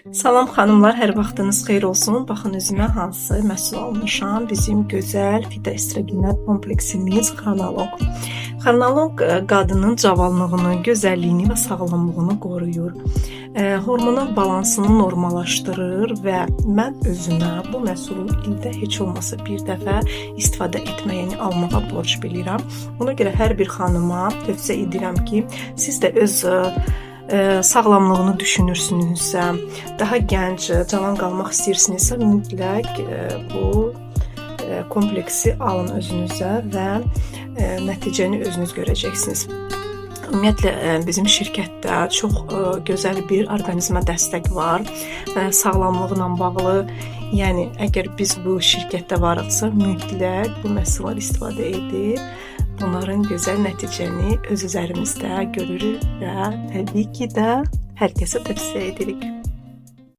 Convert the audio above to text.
Salam xanımlar, hər vaxtınız xeyir olsun. Baxın özümə hansı məhsul almışam. Bizim gözəl fitoestrogenlər kompleksimiz Xronoloq. Xronoloq qadının cavanlığını, gözəlliyini və sağlamlığını qoruyur. Hormonal balansını normallaşdırır və mən özümə bu məhsulu ildə heç olmasa bir dəfə istifadə etməyi, yəni almağa borc bilirəm. Ona görə hər bir xanıma tövsiyə edirəm ki, siz də öz sağlamlığını düşünürsünüzsə, daha gənc, cavan qalmaq istəyirsinizsə, mütləq bu kompleksi alın özünüzə və nəticəni özünüz görəcəksiniz. Ümumiyyətlə bizim şirkətdə çox gözəl bir orqanizmə dəstək var. Sağlamlıqla bağlı. Yəni əgər biz bu şirkətdə varıqsa, mütləq bu məhsulları istifadə edib bunların gözəl nəticəni öz üzərimizdə görürük və təbii ki də hər kəsə tövsiyə edirik.